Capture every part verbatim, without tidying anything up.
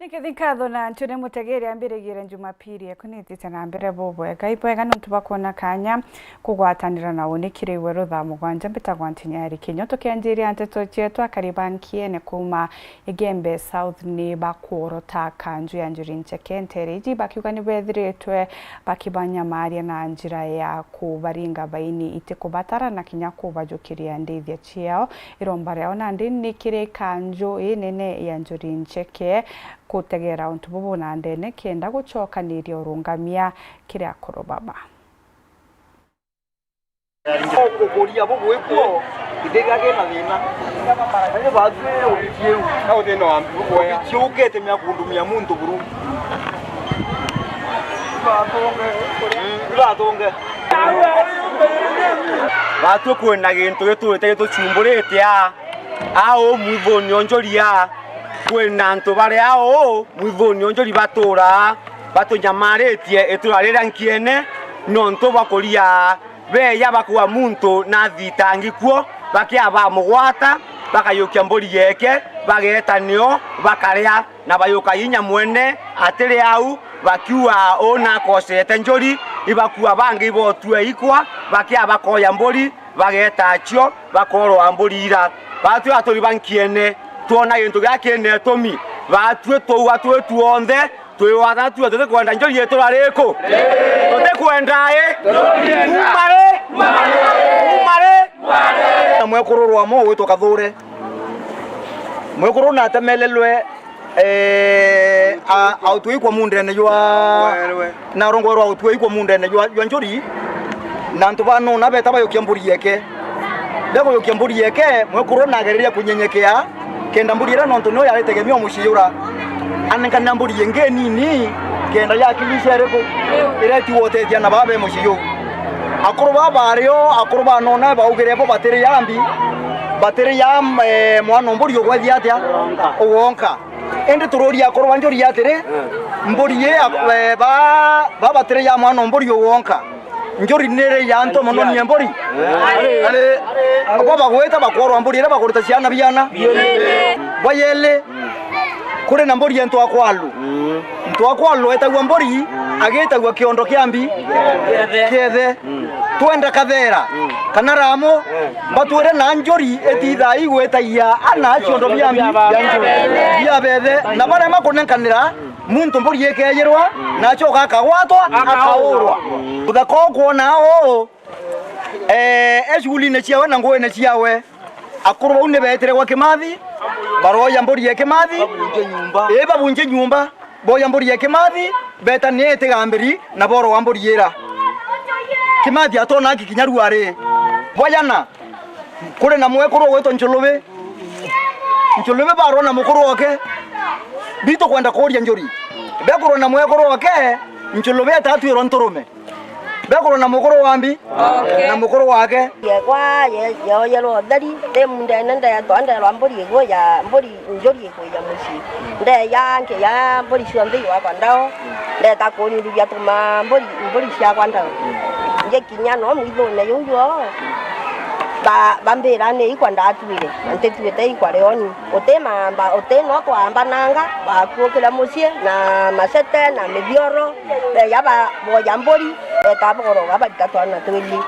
Ni kithikatho na ntune mutegeri ambirigire Jumapili ekunitite na mbere bubwega. Ibwega nontu bwa kuona kanya kugwatanira na uni kiri iwe ruthaa mugwanja. Mbitagwa Ntinyari Kinyo. Tukianjiria nteto cietu, akari ba Nkiene kuuma Igembe South ni bakuorota kanju ya Njuri Ncheke ntere iji, bakiuga ni bethiritwe bakibanyamaria na njira ya kubaringa baini itikubatara na kinya kubajukiria ndithia ciao. Iromba riao nandi ni kiri kanju inene ya Njuri Ncheke kutegera untu bubu na ndene kenda gucokaniria urungamia kiri akuru baba. Ukuria bugwikwo ithiga gina thina. Ene batwi ubikiu. Au thina wa mbi ukwea. Ubikiu ukete mia kundumia muntu buru. Mm, ibatunge. Batwi kwina gintu giturite gitucumburite a. Au mwithuni onjoria. Kwina antu bari au mwithuni onjori batura batunyamaritie itura riria Nkiene, nontu bwa kuria beya bakua muntu na thitangi kuo, bakia bamugwata, bakayukia mburi yeke, bageeta nio bakaria, na bayuka inya mwene atiri au, bakiuga uu nakosete njori, ibakua bangi ibotue ikwa, bakia bakoya mburi, bageeta acio, bakorwa mburi ira. Batwi aturi ba Nkiene, twona gintu gia kina itumi, batwi twauga twi tuonthe, twi watha twi tutikwenda njori itura riku? Tutikwenda i? Uma ri? Uma ri? Na mwekuru rwa mo witwa Kathure. Mwekuru natemelelwe Eh, a, autwe ikwa mundene jwa, na arongoerwa autwe ikwa mundene jwa, jwa njuri, na antu ba nona beta bayukia mburi yeke. Bekuyukia mburi yeke, mwekuru nagereria kunyenyekea, kenda mburi ira nontu nio yari tegemeo mucii ura. Anenkanira mburi ingi nini, kenda yakilisha iriku, ira itiwotethia na baba mucii uu. Akuru baba bario, akuru ba nona baugire bo batiri yambi, batiri ya, eh, mwana mburi ugwethia atia? Ugonka. Indi tururia akuru ba njuri atiri, mburi ii ya, eh, ba, ba batiri ya mwana mburi ugonka. Njuri niri ya antu mono nie mburi. Ari, abo bagwita bakworwa mburi ira bakurita ciana biana. Bwa yeli, kuri na mburi ya ntu akwalu. Ntu akwalu etagua mburi, agitagua kiondo kia mbi, kiethe. Twenda kathera, kana ramo, mbatwire na njuri itithaa igwitagia ana ciondo bia mbi, bia bethe, na baria makunenkanira muntu mburi ikeyirwa, na acoka akagwatwa, akaurwa. Muthaka ukwona uu, eh, e shughuli-ini ciawe na nguine ciawe, akuru bau ni beetire gwa Kimathi, baroya mburi ya Kimathi, babunje nyumba. Boya mburi ya Kimathi, beta ni itigambiri, na boroa mburi ira. Kimathi atona aki kinya ruari. Bwayana, kuri na mwekuru ugwitwa Nchulubi. Nchulubi barwa na mukuru oke. Bitu kwenda kuria njuri. Bekurwa na mwekuru oke, Nchulubi etatwirwa nturume. Bekurwa na mukuru wa mbi, okay, na mukuru wake. Yekwa ye-, yeoyerwa utheri, ndi mundene ndetwa, nderwa mburi igwe ya, mburi njuri igwe ya mucii. Ndeya, nkiya mburi cionthe iwakwa ndao, ndeta kuririthia tuma mburi, mburi ciakwa ndao. Ngikinya no mwithune yuu yo, ba-, bambira ni ikwa ndatwire, na ntitwite ikwa rioni. Uti mamba, uti no kwamba nanga, bakuukire mucii na macete na mithioro. Beya ba-, boya mburi, beta boroga barita twana twili.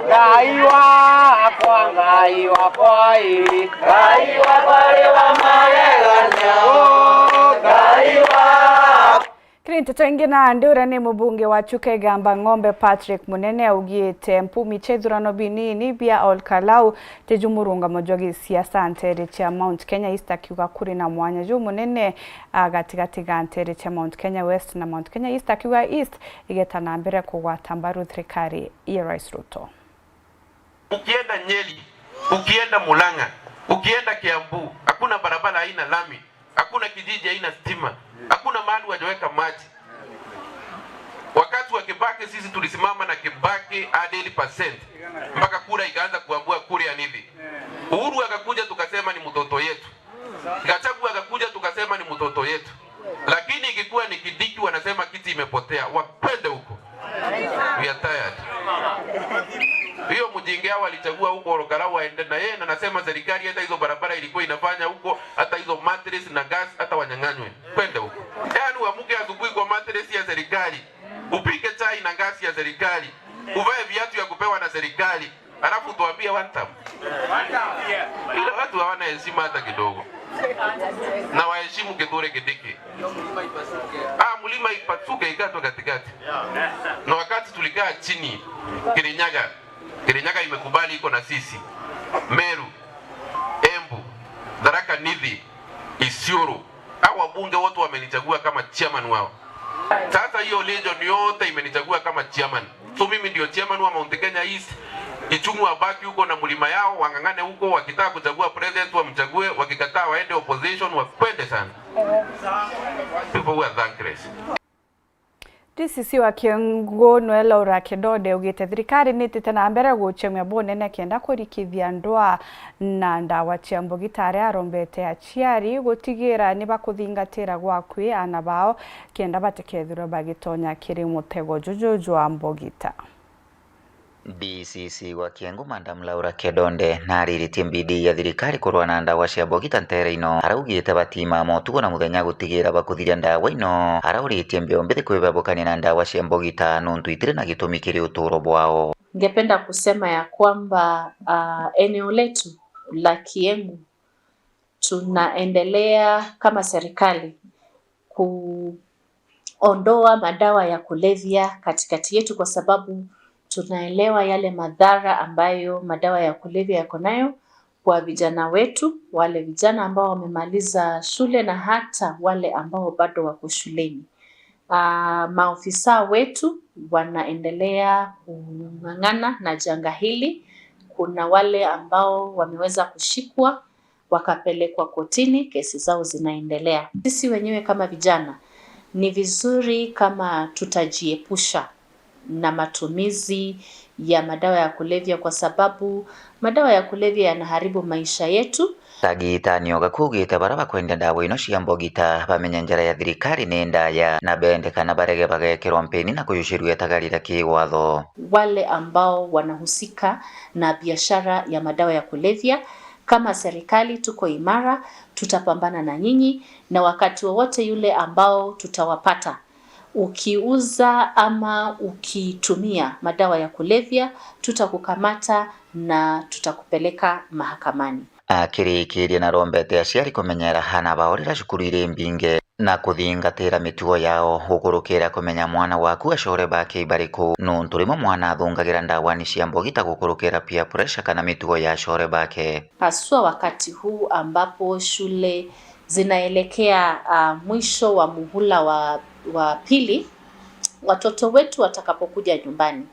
Ngai wakwa, Ngai wakwa, ii. Ngai wakwa, ri wa magegania, o, Ngai wakwa. Kiri nteto ingi nandi, uria ni mubunge wa Chuka Igamba Ng'ombe Patrick Munene augite mpumi cia ithurano binini bia Ol Kalou tiju murungamo jwa gisiasa nteere cia Mount Kenya East, akiuga kuri na mwanya jumunene, a, gatigati ga nteere cia Mount Kenya West na Mount Kenya East, akiuga East igeta na mbere kugwata mbaru thirikari ya Rais Ruto. Ukienda Nyeri, ukienda Murang'a, ukienda Kiambu, hakuna barabara haina lami. Hakuna kijiji haina stima. Hakuna mahali wajaweka maji. Wakati wa Kibaki sisi tulisimama na Kibaki hundred percent. Mpaka kura ikaanza kuambua Kuria nithi. Uhuru akakuja tukasema ni mtoto yetu. Gachagua akakuja tukasema ni mtoto yetu. Lakini ikikuwa ni Kidiki wanasema kiti imepotea. Wakwende huko. We are tired. Hiyo mjinga yao walichagua huko Orokarau waende na yeye, na nasema serikali, hata hizo barabara ilikuwa inafanya huko, hata hizo mattress na gas, hata wanyang'anywe. Kwende huko. Yaani uamuke asubuhi kwa mattress ya serikali, upike chai na gas ya serikali, uvae viatu ya kupewa na serikali, alafu tuambie one time. Ile watu hawana heshima hata kidogo. Na waheshimu Kithure Kindiki. Ah, mlima ipasuke ikatwe katikati. Na wakati tulikaa chini Kirinyaga, Kirinyaga imekubali iko na sisi. Meru, Embu, Tharaka Nithi, Isiolo. Hao wabunge wote wamenichagua kama chairman wao. Sasa hiyo region yote imenichagua kama chairman. So mimi ndio chairman wa Mount Kenya East. Ichung'wa wabaki huko na mlima yao, wang'ang'ane huko, wakitaka kuchagua president wamchague, wakikataa waende opposition, wakwende sana. People who are thankless. D C C wa Kiengu nwe Laura Kidonde augite thirikari nitite na mbere guchemia bunene kenda kurikithia ndwaa na ndawa cia mbugita, aria arombete aciari gutigira ni bakuthingatira gwakui ana bao kenda batikethirwe bagitonya kiri mutego juju jwa mbugita. D C C wa Kiengu, Madam Laura Kedonde, nariritie bidii ya thirikari kurwa na ndawa cia mbogita ntere ino. Araugite batima motugo na muthenya gutigira bakuthiria ndawa ino. Arauritie mbeu mbithi kwibabukania na ndawa cia mbogita nuntu itiri na gitumi kiri uturo bwao. Ningependa kusema ya kwamba, ah, eneo letu la Kiengu tunaendelea kama serikali kuondoa madawa ya kulevya katikati yetu, kwa sababu tunaelewa yale madhara ambayo madawa ya kulevya yako nayo kwa vijana wetu, wale vijana ambao wamemaliza shule na hata wale ambao bado wako shuleni. Ah, maofisa wetu wanaendelea kung'ang'ana na janga hili. Kuna wale ambao wameweza kushikwa wakapelekwa kotini, kesi zao zinaendelea. Sisi wenyewe kama vijana, ni vizuri kama tutajiepusha na matumizi ya madawa ya kulevya, kwa sababu madawa ya kulevya yanaharibu maisha yetu. Kagitanio gaku augite bara bakwendia ndawa ino cia mbogita bamenye njara ya thirikari ni ndaya, na bende kana barege bagekirwa mpini na kujucirua itagari ria kiwatho. Wale ambao wanahusika na biashara ya madawa ya kulevya, kama serikali tuko imara, tutapambana na nyinyi, na wakati wowote yule ambao tutawapata ukiuza ama ukitumia madawa ya kulevya, tutakukamata na tutakupeleka mahakamani. Akirikiria narombete aciari kumenyera ana bao riria cukuru iri mbinge na kuthingatira mitugo yao, gukurukira kumenya mwana waku acore bake ibariku, nuntu rimwe mwana athungagira ndawani cia mbogita gukurukira peer pressure kana mitugo ya acore bake. Haswa wakati huu ambapo shule zinaelekea, ah, mwisho wa muhula wa, wa pili, watoto wetu watakapokuja nyumbani,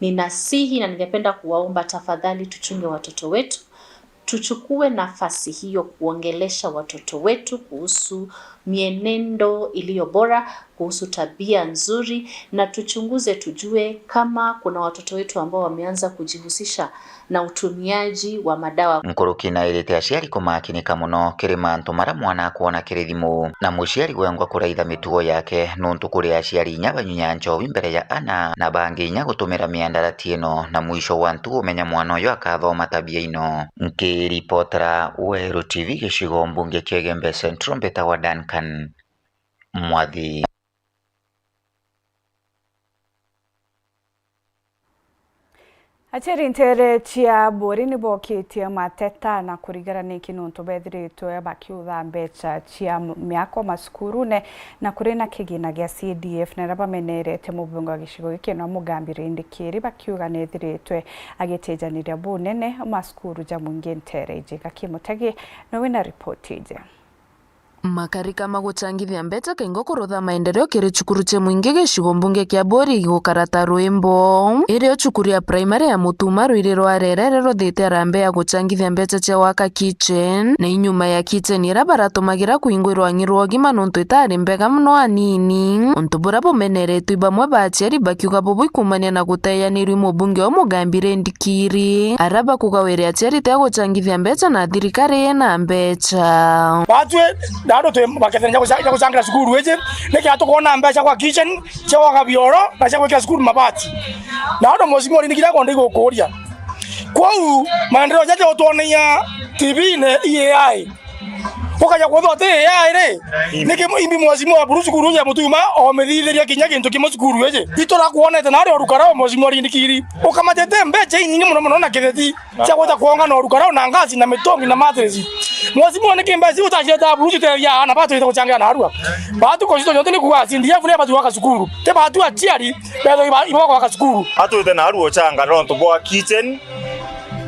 ninasihi na ningependa kuwaomba, tafadhali tuchunge watoto wetu, tuchukue nafasi hiyo kuongelesha watoto wetu kuhusu mienendo iliyo bora, kuhusu tabia nzuri, na tuchunguze tujue kama kuna watoto wetu ambao wameanza kujihusisha na utumiaji wa madawa. Nkuruki nairite aciari kumakinika mono kiri mantu maria mwana akwona kiri thimu, na muciari gwengwa kuraitha mitugo yake, nuntu kuri aciari inya banyunya nchobi mbere ya ana, na bangi inya gutumira miandarati ino, na mwisho wa ntugo umenya mwana uyu akathoma tabia ino. Nkiripotera Weru T V gicigo mbunge kia Igembe Central, mbitagwa Duncan Mwathi. Aciari ntere cia Buri ni bokitie mateta na kurigara niki nuntu bethiritwe bakiutha mbeca cia m-, miako macukurune, na kuri na kigina gia C D F, na aria bamenerete mubunge wa gicigo giki na Mugambi Rindikiri, bakiuga nethiritwe agitijaniria bunene macukuru ja mwingi ntere iji. Gaki Mutegi no wina ripoti iji. Makarika ma guchangithia mbeca kaingo kurutha maendeleo kiri cukuru cia mwingi gicigo mbunge kia Buri igukara ta rwimbo. Irio cukuru ya primary ya Mutuma rwiri rwa rerere ruthite arambe ya guchangithia mbeca cia gwaka kitchen, na inyuma ya kitchen iria baratumagira kuingwirwa ang'i rwa ugima nuntu itari mbega mono anini. Untu buria bumeneretwe i bamwe ba aciari bakiuga bubu ikumania na guteyanirua i mubunge wa Mugambi Rindikiri, aria bakuga wiri aciari tia guchangithia mbeca na thirikari ina mbeca. Cha. Batwi, na andu twi makethene ja guca-, ja guchangira cukuru iji, niki tukwona mbeca gwa kitchen, cia gwaka bioro, na cia gwikira cukuru mabati? Na andu mheshimiwa Rindikiri akwenda igukuria. Kwou, maendeleo jaja utwonagia T V-ine i A I. Ukaja kwithwa ti A I ri, niki imbi mwacimu wa buru cukuru ja Mutuma omithithiria kinya gintu kimwe cukuru iji? Iturakwonete nari o rukarau mwacimu arindikiri. Ukamajete mbecha inyingi muno muno na kitheti cia gwita kwongana o rukarau na ngasi na mitungi na matresi. Mwacimu niki mbecha iu utacireta buru citeethia aana batwite guchangira narua? Batu kosito nyote ni kuga C D F ni batu gwaka cukuru. Ti batu aciari betho iba iba gwaka cukuru. Atwite narua uchanga nontu bwa kitchen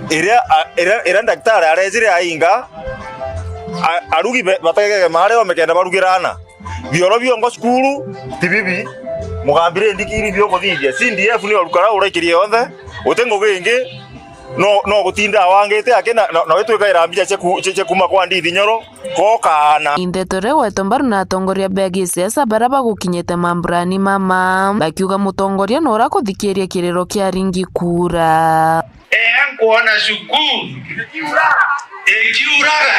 iria a- iria iria ndagitari arejire ainga, a- arugi be- bategege mare ome kenda barugira aana. Bioro biongo cukuru ti bibi, mugambire ndikiri biokuthithia. C D F ni o rukarau uraikirie yonthe, uti ngugi ingi, no no gutinda awangite aki na na- na witwikaira mbia cia ku- cia cia kuma kwa ndithi nyoro. Kokaana. Indeto ria gwetwa mbaru na atongoria ba gisiasa baria bagukinyite mamburani mama, bakiuga mutongoria nora kuthikiria kiriro kia aringi kura. Ea nkwona cukuru ikiuraga,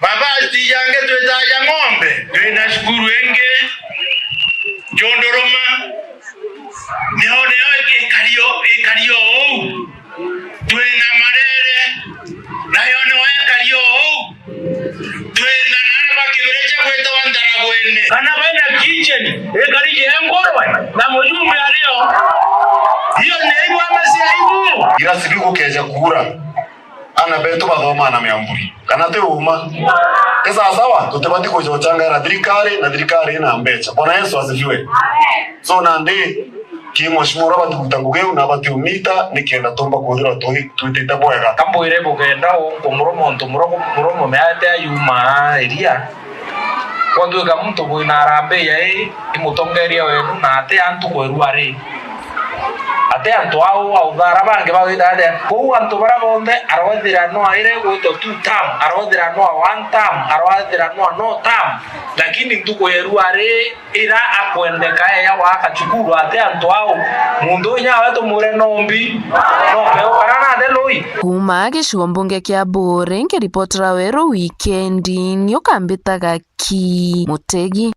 mabati jangi twitaja ng'ombe, twina cukuru ingi Njunduruma, niyo niyo ikario ikario uu. Twina marere, nayo niyo ikario uu. Twina nare bakibire cia gwitawa ndaragwene. Kana baina kitchen, ikari je ngurwe, na mujumbe ario. Hiyo ni aibu ama si aibu? Ira siku gukeja kuura, aana betu bathomaa na miamburi. Kana ti uuma? Ti sawasawa? Tutibati kuja guchangaira thirikari, na thirikari ina mbecha. Bwana Yesu asifiwe. So nandi, ki mheshimiwa uria bati kuruta ngugi iu na abati umita, nikenda tumba kwithirwa twi- twitite bwega. Kambwire bugenda u- kumuruma untu muromo muromo meate ayuma eria. Gwatuika muntu bwina harambee ya ii, i mutongeria wenu na ati antu kwerua ri. Ati antu au authara bangi bagwita atia? Kou antu baria bonthe arwethira no aire gwitwa two term, arwethira no one term, arwethira no no term, lakini ntuku yerua ri, ira akwendeka eya gwaka cukuru ati antu au. Muntu unya we tumwire no mbi, no mbeu kana nathe lui. Kuuma gicigo mbunge kia Buuri, nkiripotera Weru Wikendi, ni ukambitaga ki Mutegi.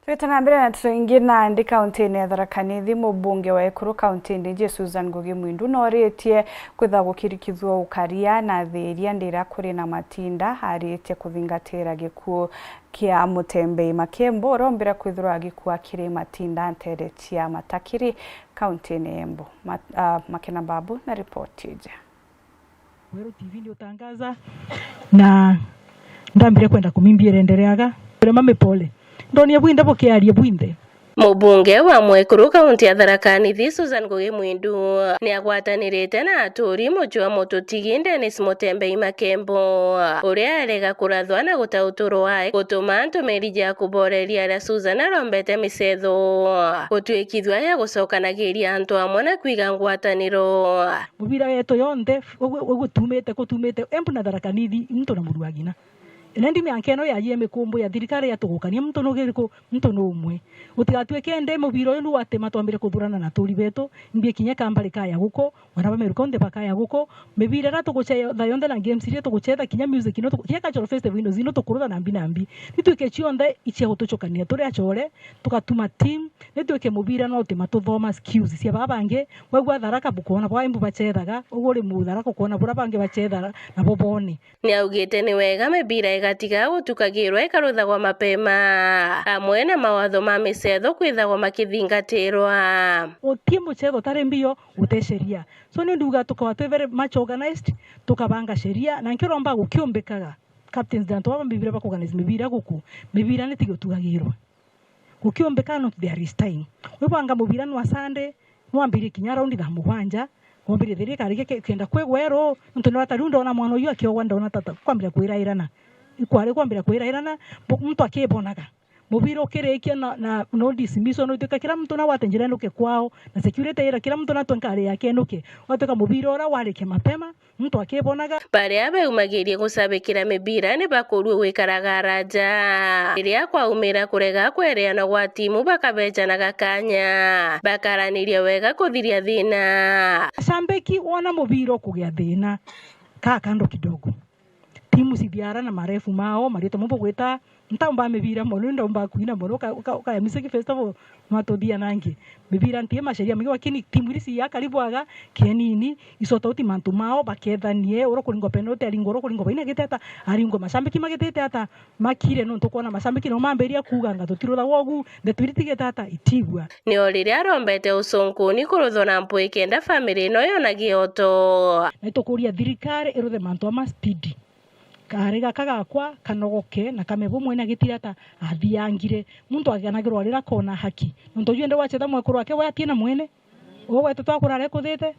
Twite na mbere na nteto ingi nandi kaunti-ini ya Tharaka Nithi, mubunge wa ekuru kaunti-ini iji Susan Ngugi Mwindu noritie kwithirwa gukirikithua ukaria na thiiria ndira kuri na matinda, aritie kuthingatira gikuu kia Mutembei Makembo, uria ombire kwithirwa agikua kiri matinda ntere cia Matakiri, kaunti-ini ya Embu. Ma- ah, Makena Babu na ripoti iji. Weru T V ndio tangaza na ndambire kwenda kumimbia irendereaga. Rema mipole. Ndonie bwinthe bukiaria bwinthe. Mubunge wa mwekuru kaunti ya Tharaka Nithi, Susan Ngugi Mwindu, ni agwatanirite na aturi mucii wa Mututigi Dennis Mutembei Makembo, uria arega kurathwa na gutauturwa gutuma ntumiri ja kuboreria aria Susan arombete micetho gutuikithua ya gucokanagiria antu amwe na kwiga ngwataniro. Mubira yetu yonthe, ugu, ugu tumite, kutumite, Embu na Tharaka Nithi, muntu na muru agina. Ene ndimi ya nkeno ya yie mikumbu ya thirikari ya tugukania, muntu nugiriku, muntu nu umwe. Gutigatuike ende mubira uyu nu watima twambire kuthurana na aturi betu, mbie kinya kambari kaya guku, wana ba Meru County bakaya guku, mibira iria tugucetha yonthe na games iria tugucetha, kinya music ino tugu-, kinya cultural festival ino zino tukurutha na mbi na mbi. Nituike cionthe icia gutucukania turi acore, tugatuma team, nituike mubira no utima tuthoma skills cia baa bangi, wegua Tharaka bukwona bwa Embu bacethaga, ugu uri Mutharaka ukwona bura bangi bacethaga, nabo bone. Ni augite ni wega mibira igatiga gutukagirwa ikaruthagwa mapema, amwe na mawatho ma micetho kwithagwa makithingatirwa. Guti mucetho utari mbio, guti sheria. So ni ndiuga tukawa twi very much organized, tukabanga sheria, na nkiromba gukiumbikaga captains na antu baba mibira bakuorganize mibira guku, mibira ni tigutugagirwa. Gukiumbika nontu there is time. Wibanga mubira nwa Sunday, nwambirie kinya around thaa mugwanja, wambirie thiria ikarikia ke-, kenda kwigwa ero, nontu nwa tariu ndona mwana uyu akiogwa, ndona tata, kwambira kwirairana. Ikwari kwambira kwirairana, bu-, muntu akibonaga. Mubira ukirikia na, na no dismissal, no itwika kira muntu na wate njira enuke kwao, na security ira kira muntu na twe nkari yake enuke. Watwika mubira ura warikia mapema, muntu akibonaga. Baria beumagirie gucabikira mibira ni bakurue gwikaraga araja. Riria kwaumira kurega kwereana gwa timu, bakabejanaga kanya, bakaraniria wega kuthiria thina. Shambiki wona mubira ukugia thina, kaa kando kidogo. Timu cithiara na marefu mao, maritwa mabo gwita Ntaumba mibira mono, ndaumba kuina mono, uka-, uka-, ukaya music festival, no atuthia nangi. Mibira nti macharia mingi, lakini timu iri cia karibu aga, kienini, ico tauti mantu mao, bakethanie, ura kuringwa penalty, aringwa, ura kuringwa baina giteta, aringwa macambiki magitete ata, makire nontu kwona macambiki nao mambiria kuuganga, "Tutiruthaga ugu, ndeto iri tigete ata, itigua." Nio riria arombete ucunkuni kuruthwa na mpwi kenda family ino yona gioto. Na itukuria thirikari iruthe mantu ama speed. Kaari gaka gakwa kanogoke na kamebwo mwene gitira ata athiangire. Muntu aganagirwa riria akona haki. Nontu jwende wacheta mwekuru wake we atina mwene. Uwe gwetu twakura arekuthite,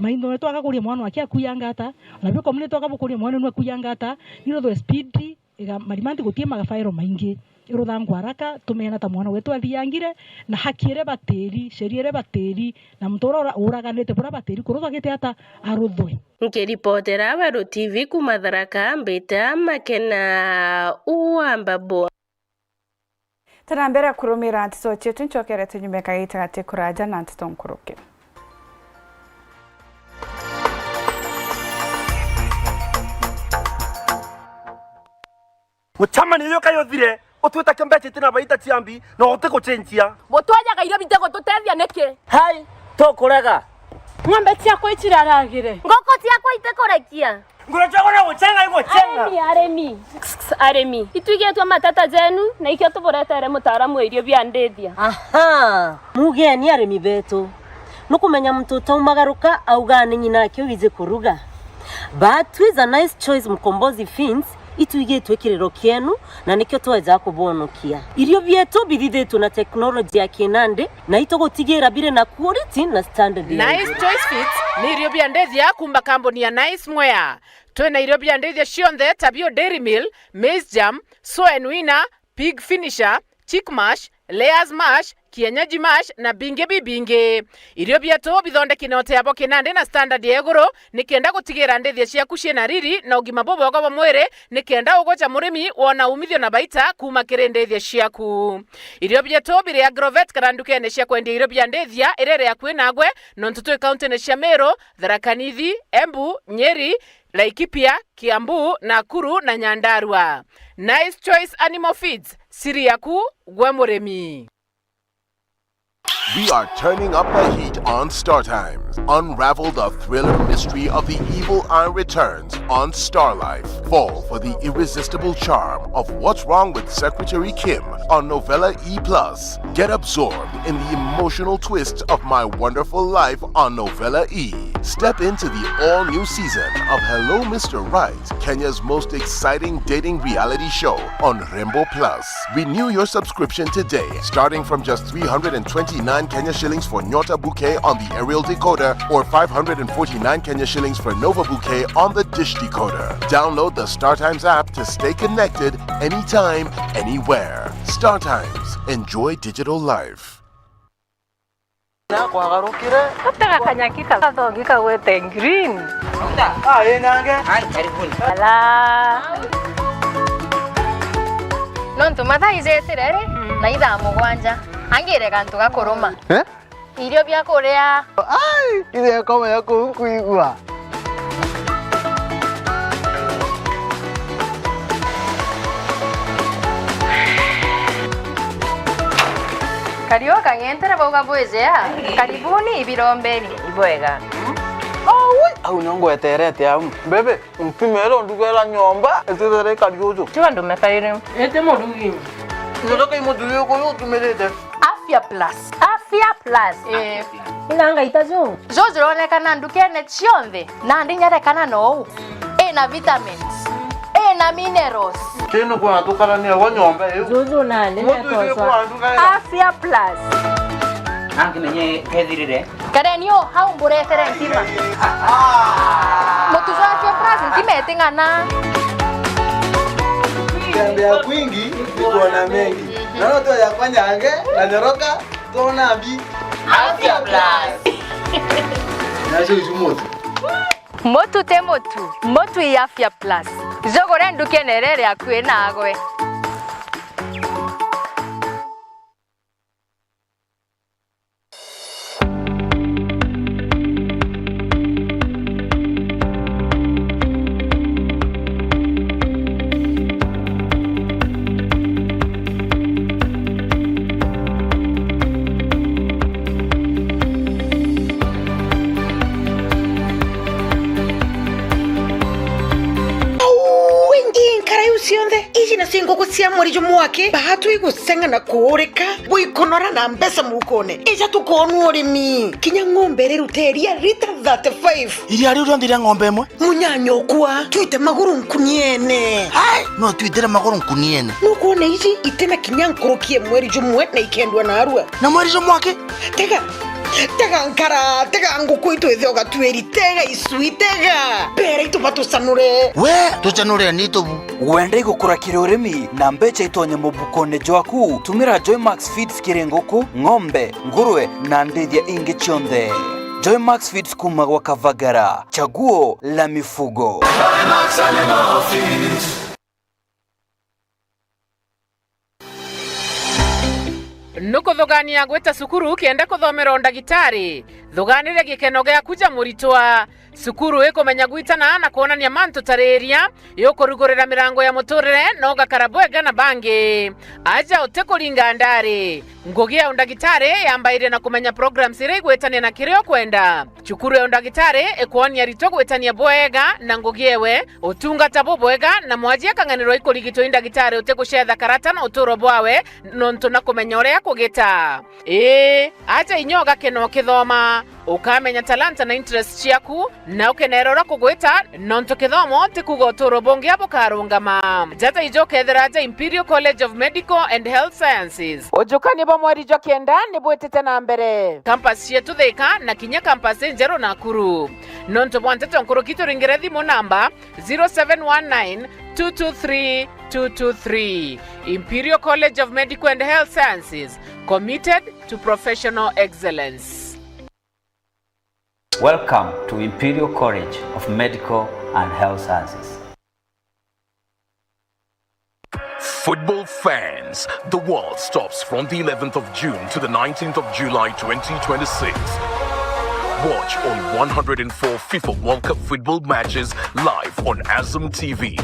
maitho ni twagakuria mwana wake akuyanga ata, na bio komuni twakabukuria mwana nu akuyanga ata, ni ruthwe speed, iga, marimanti gutie magafairo maingi. Iruthangwa haraka, tumeena ta mwana wetu athiangire, na haki iria batiri, sheria iria batiri, na muntu uria ura-, uraganite buria batiri kuruthwa giti ata aruthwe. Nkiripotera Weru T V kuuma Tharaka, mbita Makena wa Mbabu. Tena mbere kurumira nteto cietu, ncokere tunyume kagita gati kuraja na nteto nkuruki. Mucemanio uyu kai uthire, utwita kio mbeca itina baita cia mbi, na utigucenjia. Butwajaga irio bitigututeethia niki? Hai, tukurega. Ng'ombe ciakwa iciraragire. Nguku ciakwa itikurekia. Nguru ciakwa no gucenga igucenga. Arimi, arimi. Arimi. Itwigitwe mateta jenu, na ikio tuburetere mutaaramu wa irio bia ndithia. Aha, mugeni arimi betu. Nukumenya muntu utaumagaruka auga ni nyina ake wiji kuruga. But with a nice choice Mkombozi Feeds, itwigitwe kiriro kienu, na nikio tweja kubonokia. Irio bietu bithithitwe na teknoloji ya kinandi, na itugutigira biri na quality na standard ya Nice iguru. Choice Feeds ni irio bia ndithia kuuma kambuni ya Nice Mwea. Twina irio bia ndithia cionthe ta bio Dairy Meal, Maize Germ, Sow and Weaner, Pig Finisher, Chick Mash, Layers Mash, Kienyeji Mash na bingi bibingi. Irio bietu bithondeki na uteabo kinandi na standard ya iguru, nikenda gutigira ndithia ciaku ciina riri na ugima bubwega bwa mwiri, nikenda ugoja murimi wona umithio na baita kuuma kiri ndithia ciaku. Irio bietu biri Agrovet kana ndukene cia kwendia irio bia ndithia iria iri akui nagwe, nontu twi kauntine cia Meru, Tharaka Nithi, Embu, Nyeri, Laikipia, Kiambu, Nakuru na Nyandarua. Nice Choice Animal Feeds, siri yaku gwe murimi. We are turning up the heat on Star Times. Unravel the thriller mystery of the evil eye returns on Star Life. Fall for the irresistible charm of What's Wrong with Secretary Kim on Novella E plus. Get absorbed in the emotional twist of My Wonderful Life on Novella E. Step into the all-new season of Hello Mister Right, Kenya's most exciting dating reality show on Rainbow Plus. Renew your subscription today, starting from just three hundred and twenty-nine Kenya shillings for Nyota Bouquet on the aerial decoder or five hundred and forty-nine Kenya shillings for Nova Bouquet on the dish decoder. Download the StarTimes app to stay connected anytime, anywhere. StarTimes. Enjoy digital life. Nakwagarukire. Gutega kanyaki ka-, gathogi kagwete green. Ah, ĩ nange. Ai, karibuni. Ala. Nontu mathaa ijitire ri, na ithaa mugwanja. Angire gantu ga kuruma. Eh? Irio bia kuria. Ai, ithe komenya kuu nkwigua. Kariu kang'entere bauga bwijea, karibuni ibirombeni. Ibwega. Aui, au nio ngweterete au. Bebe, mpimere ndugera nyomba, itithere kariu uju. Tiga ndume kairi. Ete murugi. Nyoka imuthuri uyu utumirite. Afya Plus. Afya Plus. Eh. Ina ngaita ju. Ju jironekana ndukene cionthe, nandi nyarekana nou. Ina vitamins. Ina minerals. Kinu kwa tukarania gwa nyomba iu. Juju nandi. Mutu iu kwa nduga. Afya Plus. Angimenye kethirire. Kareni o hau mburetere ntima. Mutu jwa Afya Plus ntima iting'ana. Tembea kwingi, ni kuona mengi. Naona tu yakwa nyange, na nyoroka, tuona mbi. Afya Plus. Nacio icu mutu. Mutu ti mutu, mutu i Afya Plus. Jugure ndukene iria iri akui nagwe. Cia nguku cia mweri jumwe aki, baatu iguseng'a na kuurika, buikunora na mbeca mukone. Ija tukoonua urimi. Kinya ng'ombe iriruta iria lita thirty-five. Iria riu rionthe ria ng'ombe imwe? Munyanya ukwa, twite maguru nkuniene. Ai, no twitire maguru nkuniene. Nukwona iji itina kinya nkuruki ya mweri jumwe na ikendua narua. Na mweri jumwe aki? Tega, tega nkara, tega nguku itu ithe ugatuiri, tega icui, tega. Bera itu batucanure. We, tucanure ni tubu. Wenda igukura kiri urimi na mbeca itonye mubukone jwaku, tumira Joymax Feeds kiri nguku, ng'ombe, ngurwe na ndithia ingi cionthe. Joymax Feeds kuma gwa Kavagara, chaguo la mifugo. Nukuthugania gwita cukuru kenda kuthomera undagitari? Thuganire gikeno giaku ja muritwa. Cukuru ikumenya gwitana na kwonania mantu ta riria, iukurugurira mirango ya muturire, na ugakara bwega na bangi. Aja utikuringa ndari. Ngugi ya undagitari yambairie na kumenya programs iria igwitania na kiria ukwenda. Cukuru ya undagitari ikwonia aritwa gwitania bwega na ngugi ewe, utungata bubwega, na mwaji akang'anirwa ikurigitwa i ndagitari utigucetha karata na uturo bwawe, nontu na kumenya uria kugita. Ii, aja inya ugakena ukithoma, ukamenya talanta na interest ciaku, na ukenera uria kugwita, nontu kithomo ti kuuga uturo bungi bukarungama. Jata ijo ukethira aja Imperial College of Medical and Health Sciences. Ujukania bwa mweri jwa kenda ni bwitite na mbere. Campus cietu Thika na kinya campus injeru Nakuru. Nontu bwa nteto nkuruki turingire thimu namba zero seven one nine two two three two two three. Imperial College of Medical and Health Sciences, committed to professional excellence. Welcome to Imperial College of Medical and Health Sciences. Football fans, the world stops from the eleventh of June to the nineteenth of July twenty twenty-six. Watch all one hundred and four FIFA World Cup football matches live on Azam T V.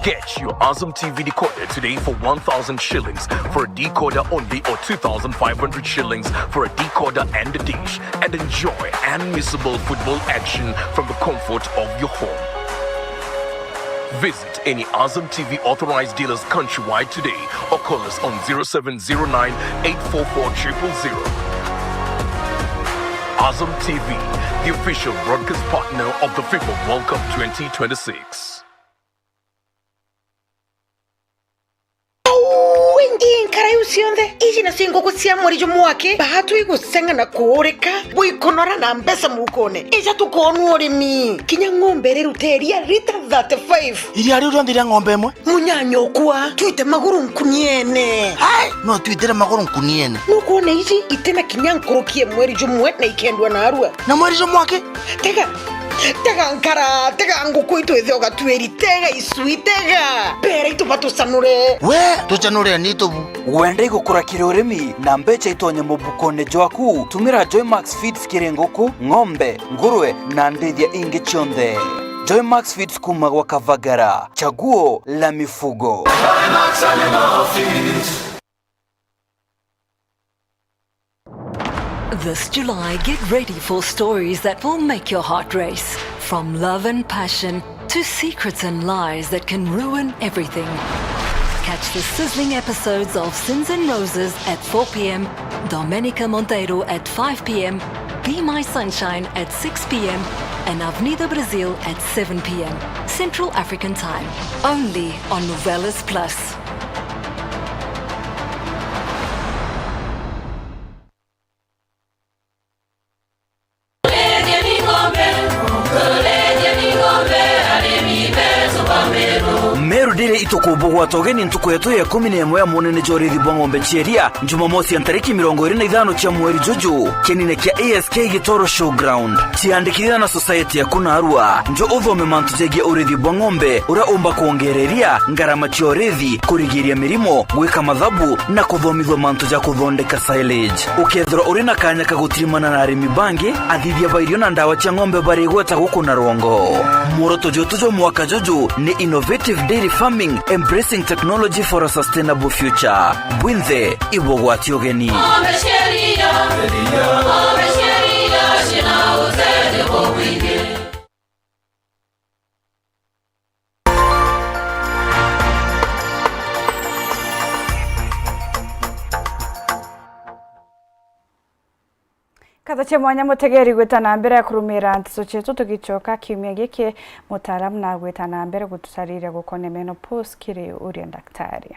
Get your Azam T V decoder today for one thousand shillings for a decoder only, or two thousand five hundred shillings for a decoder and a dish, and enjoy unmissable football action from the comfort of your home. Visit any Azam T V authorized dealers countrywide today or call us on zero seven zero nine eight four four triple zero. Azam T V, the official broadcast partner of the FIFA World Cup twenty twenty-six. Wingi nkara iu cionthe, iji nacio nguku cia mweri jumwe aki, baatu iguseng'a na kuurika, buikunora na mbeca mukone. Ija tukoonua urimi. Kinya ng'ombe iriruta iria lita thirty-five. Iria riu rionthe ria ng'ombe imwe? Munyanya ukwa, twite maguru nkuniene. Ai, no twitire maguru nkuniene. Nukwona iji itina kinya nkuruki ya mweri jumwe na ikendua narua. Na mweri jumwe aki? Tega, tega nkara, tega nguku itu ithe ugatuiri, tega icui, tega. Bera itu batucanure. We, tucanure ni tubu. Wenda igukura kiri urimi na mbeca itonye mubukone jwaku, tumira Joymax Feeds kiri nguku, ng'ombe, ngurwe na ndithia ingi cionthe. Joymax Feeds kuma gwa Kavagara, chaguo la mifugo. This July, get ready for stories that will make your heart race. From love and passion to secrets and lies that can ruin everything. Catch the sizzling episodes of Sins and Roses at four p.m., Domenica Monteiro at five p.m., Be My Sunshine at six p.m., and Avenida Brasil at seven p.m. Central African Time, only on Novelas Plus. Meru Dairy itukumbugwata ugeni ntuku yetu ya ikumi na imwe ya munene jwa urithi bwa ng'ombe cia iria, Jumamosi ya ntariki mirongo iri na ithano cia mweri juju, kienine kia A S K Gitoro Showground. Ciandikithia na society yaku narua, njo uthome mantu jegie urithi bwa ng'ombe, uria umba kwongereria ngarama cia urithi, kurigiria mirimo, gwika mathabu, na kuthomithua mantu ja kuthondeka silage. Ukethirwa uri na kanya ka gutirimana na arimi bangi, athithia ba irio na ndawa cia ng'ombe bari igweta guku na rwongo. Mworoto jwetu jwa mwaka juju ni innovative dairy farming, embracing technology for a sustainable future. Bwinthe ibugwati ugeni. Ng'ombe cia iria, ng'ombe cia iria cina uteithio bubwingi. Cia mwanya mutegeri gwita na mbere kurumira nteto cietu tugicoka kiumia giki, mutaalamu na gwita na mbere gututariria gukonia menopause kiri uria ndaktari.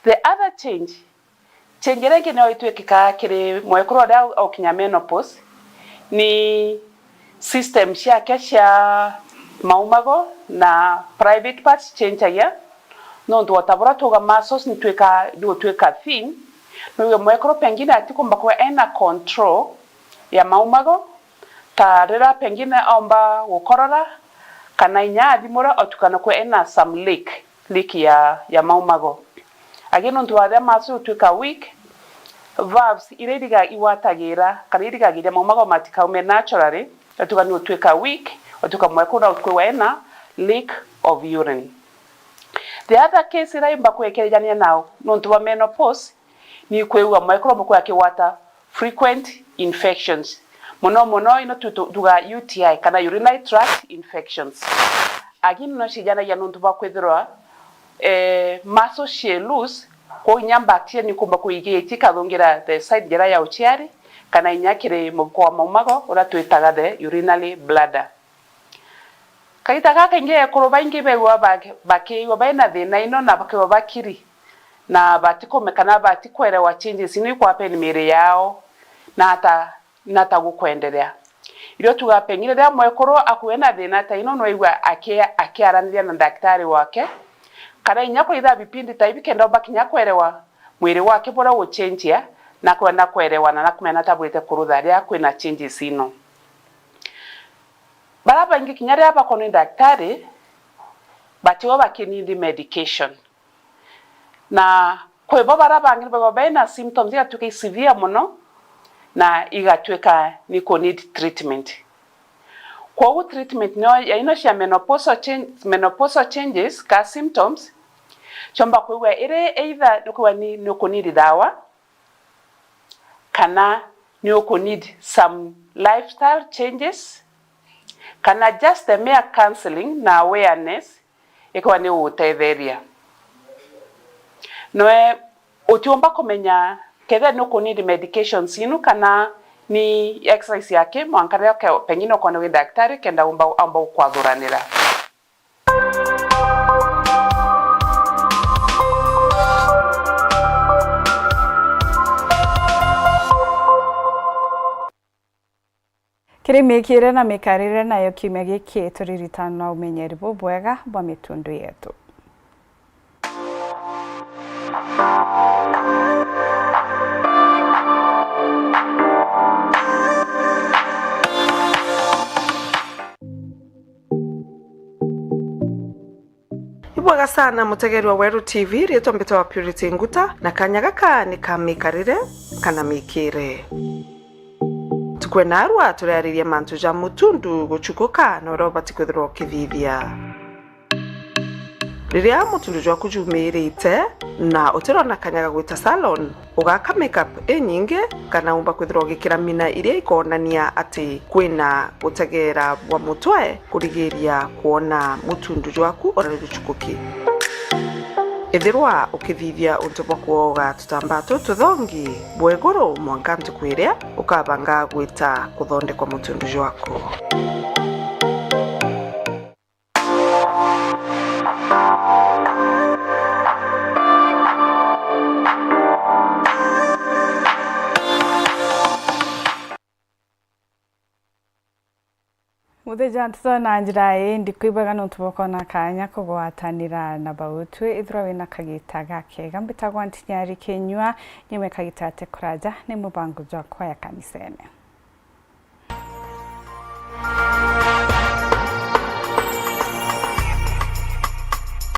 The other change, change iria ingi niyo itwikikaga kiri mwekuru uria ukinya menopause ni system ciake cia maumago na private parts changeagia, nontu o ta buria twauga muscles nitwika, nigutwika thin, niuge mwekuru pengine atikumba kwithirwa ena control ya maumago, ta riria pengine aumba gukorora, kana inya athimura otukana kwithirwa ena some leak, leak ya, ya maumago. Angi nontu wa riria muscle utwika weak, valves iria iriga-, igwatagira kana irigagiria maumago matikaume naturally, otuka ni utwika weak, otuka mwekuru na ukwigua ena leak of urine. The other case iria imba kwekerejanira nao nontu bwa menopause ni kwigua mwekuru mukwe akigwata frequent infections. Muno muno ino tu-, tu-, tuga U T I kana urinary tract infections. Angi no cijanagia nontu bwa kwithirwa, eh, muscle cie loose, kwou inya bacteria ni kumba kuigiitia ikathungira the side njira ya uciari, kana inya kiri mubuko wa maumago uria twitaga the urinary bladder. Kaita gaka kaingi ekuru baingi beegua ba-, bakiigua baina thina ino na bakiigua bakiri, na batikume-, kana batikwerewa changes ino ikwapen miiri yao, na ata, na ata gukwenderea. Irio tuga pengine riria mwekuru akuwe na thina ta ino, nweigua aki-, akiaraniria na daktari wake, kana inya kuritha vipindi ta ibi kenda umba kinya kwerewa mwiri wake buria uguchenjia, na kwenda kwerewa na, na kumenya ata bwite kurutha riria kwina changes ino. Baria baingi kinya riria bakonwa ni daktari, batiwa bakinindi medication. Na kwi bo baria bangi nibaigua baina symptoms igatwika i severe mono, na igatwika ni ku need treatment. Kwogu treatment no ya ino cia menopausal change, menopausal changes ka symptoms, ciomba kwigua iri either nukwigua ni, ni uku need dawa, kana ni uku need some lifestyle changes, kana just the mere counseling na awareness ikwa ni ugutetheria. Noe utiumba kumenya kethira ni uku need medications inu kana ni exercise yake, mwanka riria ke-, pengine ukone wi daktari kenda umba, aumba gukwathuranira. Kiri miikire na mikarire nayo kiumia giki, turiritana na umenyeri bubwega bwa mitundu yetu. Ibwega sana mutegeri wa Weru T V, riitwa mbitagwa Purity Nguta, na kanya gaka ni ka mikarire kana miikire. Tukwena arua turiaririe mantu ja mutundu guchukuka na uria ubati kwithirwa ukithithia. Riria mutundu jwaku jumirite na utirona kanya ga gwita salon, ugaka makeup inyingi, kana umba kwithirwa ugikira mina iria ikonania ati kwina gutegeera bwa mutwe kurigiria kwona mutundu jwaku uria juchukuki. Ithirwa ukithithia untu bwa kwoga tutambaa tututhongi bwa iguru mwanka ntuku iria ukabanga gwita kuthondekwa mutundu jwaku. Muthija nteto na njira ii, ndikwibwega nontu bwa kwona kanya kugwatanira na bautwi. Ithirwa wina kagita gakega, mbitagwa Ntinyari Kinyua, nyume kagita ati kuraja, ni mubango jwakwa ya kanisene.